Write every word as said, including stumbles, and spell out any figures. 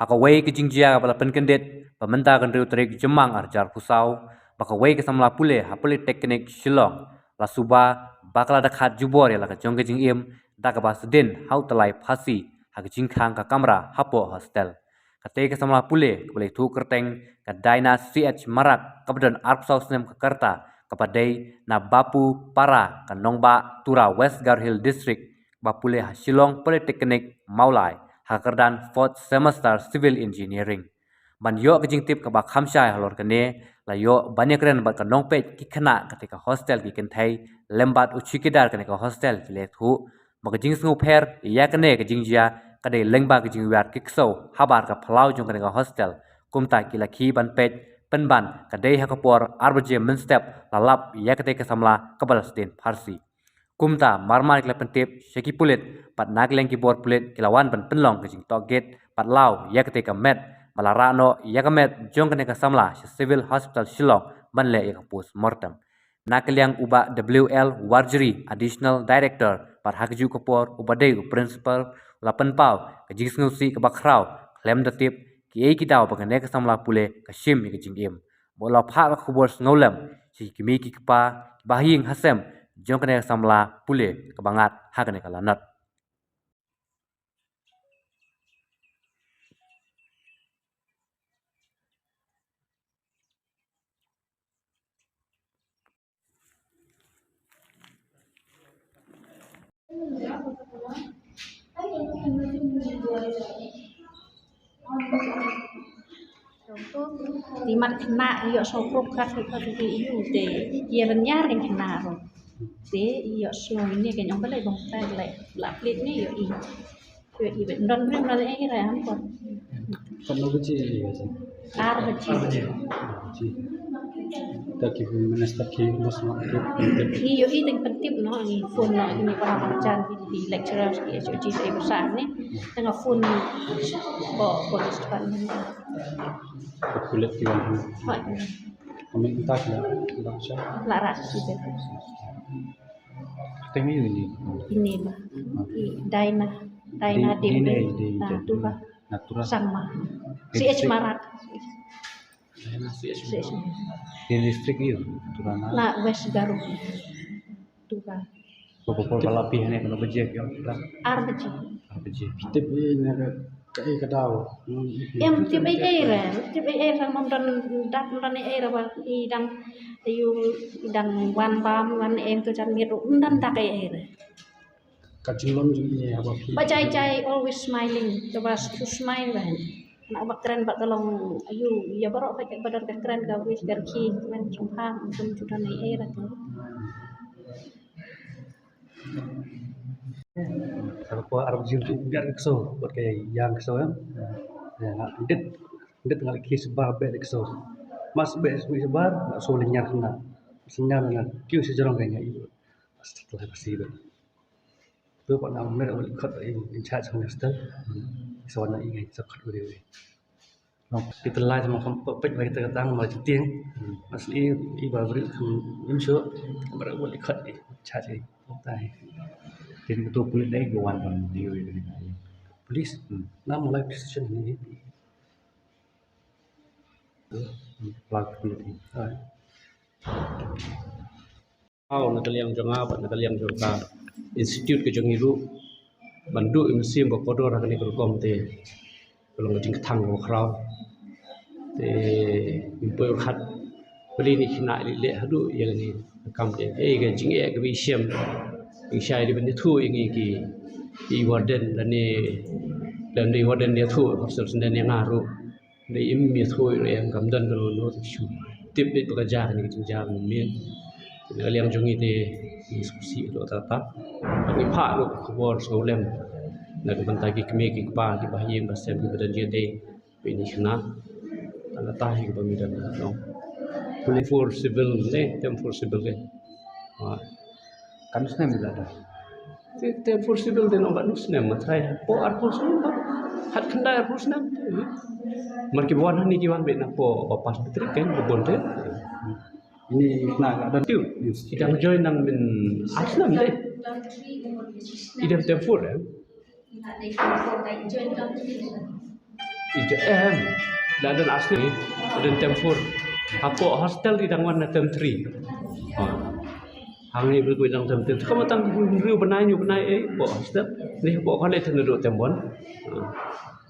Ha kawei ka jingjia ba la pynkyndit, ba mynta ka hynriew tarik Jymmang arhajar arphew saw, ba kawei ka samla pule ha Polytechnic Shillong la suba ba ka la da khat jubor ïa la ka jong ka jingim, da kaba sdien ha u tyllai phasi ha ka jingkhang ka kamra hapoh hostel. Katei ka samla pule kaba la ïathuh kyrteng ka Daina C H Marak, kaba don arphew saw snem ka rta, kaba dei na Bapupara, ka nongbah Tura, West Garo Hills District, ba pule ha Shillong Polytechnic Mawlai ha ka kyrdan fourth semester Civil Engineering. Ban ïoh ka jingtip kaba kham shai halor kane, la ïoh ban ïakren bad ka nongpeit ki khynnah katei ka hostel ki kynthei, lem bad u chowkidar kane ka hostel, ki la ïathuh ba ka jingsngewpher ïa kane ka jingjia ka dei lyngba ka jingwiar ki ksew habar ka phyllaw jong kane ka hostel. Kumta ki la khie ban peit, pynban ka dei ha ka por ar baje mynstep la lap ïa katei ka samla kaba la sdien phasi. Kumta marmar ki la pyntip sha ki pulit, bad na ka liang ki bor pulit ki la wan ban pynlong ka jingtohkit bad law ïa katei ka met, bad la rah noh ïa ka met jong kane ka samla sha Civil Hospital Shillong ban leh ïa ka post mortem. Na ka liang u Bah W L Warjri, Additional Director, bad ha kajuh ka por uba dei u Principal, u la pynpaw ka jingsngewsih kaba khraw khlem da tip kiei ki daw ba kane ka samla pule ka shim ïa ka jingim. Bad u la phah ka khubor sngewlem sha ki kmie ki kpa, ki bahaïing hasem jong kane ka samla pule kaba ngat ha kane ka lanot. Te mat khynnah ïoh sngewkhrup kat kat kat ïa ïu te ïa lynñiar kan khynnah ruh. Te ïoh sngew ine kan ong balei bong tai lei la plit ne ïoh i. Ïoh i bet don briew na lei ai ra am kon. Kan no baje ïa. Ar baje. Ar baje. Ar baje. Ta ki minister ki mos ma ki. Ngi ïoh i teng pyntip noh, ngi phone noh ïa kine para marjan ki, ki lecturers ki H O G te ba sah ne. Teng phone ko police department. Ko pulit ki wan. Hoi. Kami kita kena kita baca. La rasa sih. Teng ini. Ini bah. I Daina, Daina Di-, Dim. Dina, Dina, Nah, Dina. Tu bah. Natura. Sangma. Dina C H Marak. Dina C H Marak. Dina district ïa Tura na. Na West Garo. Tura. Ko ko ko la pi hane ko baje ïa Tura. Ar baje. Ar baje. Tip ïa ne ka, ka, ka daw. Em tip ai ai re, tip ai ai re, mam don dap, mam don ai ai re ba i dang ïa u i dang wan bam wan em tu jan miet u, mam don dak ai ai re. Ka jinglong jong i haba phi. Ba jai jai always smiling. Kaba tu smile ba. Na ba kren ba ka long ayu ïa baroh ba ba don ka kren ka wis ka rkhi kren jong pha jong juda nei ei ra tu. Sa ko ar jil tu biar ka kso bad ka yang kso em. Ya, dit dit ngal ki sebar be ka kso. Mas be sebar so le nyar na. Senyar na kiu se jorong ka ngai. Astagfirullah, pasi ba. Tu pat na mer ul khot in, in charge minister. So na i ngai so khot uri uri. Kita lai sama kham pek pek kita katang ma jitiang. Asli i ba beri kham im sho. Mer ul khot in charge i. Tai. Tin tu pulit dai go wan ban di uri uri. Police. Hmm. Na mulai police station ni. Flag pulit ni. Hai. Aw, na ka liang jong nga bad na ka liang jong ka institute ka jong ngi ruh ban duh ïa mynsiem ba kordor ha kane ka rukom te ka long ka jingkthang kaba khraw. Te ngim poi khat pali ni khynnah leh leh haduh ïa kane ka kam te. Ei, ka jingeh kaba i shem. Ïa shai dei ban ïathuh ïa ngi ki, i warden lane lane i warden ïathuh hostel senden ïa nga ruh. Dei im ïathuh ïa em kam don kano kano te shu tip beit ba ka jia kane ka jingjia kane ka miet. Te na ka liang jong ngi te ngi sngewsih ruh kata kata. Bad ngi phah ruh ka khubor sngewlem na ka bynta ki kmie ki kpa ki bahaïing bahasem kiba don jingïadei bad ine i khynnah. Tang kata hi kaba ngi don noh. Pule four civil ne, tem four civil ke. Ha. Kan snem ila da. Te, te four civil te nong ba nu snem ma trai. Po ar four snem ba. Hat khyndai ar four snem. Mar ki wan hani ki wan be na po ba pass matric kan ba bon te. Ini na ka da tiu. Idang join nang min ar snem te. Idang tem four eh. I ja em. La don asli, don term four. Hapoh hostel i dang wan na term three. Ha. Hangne ba ku dang term three. Ka ma tang hynriew bnai hynñiew bnai eh, hapoh hostel. Ni hapoh college na dok term one. Ha.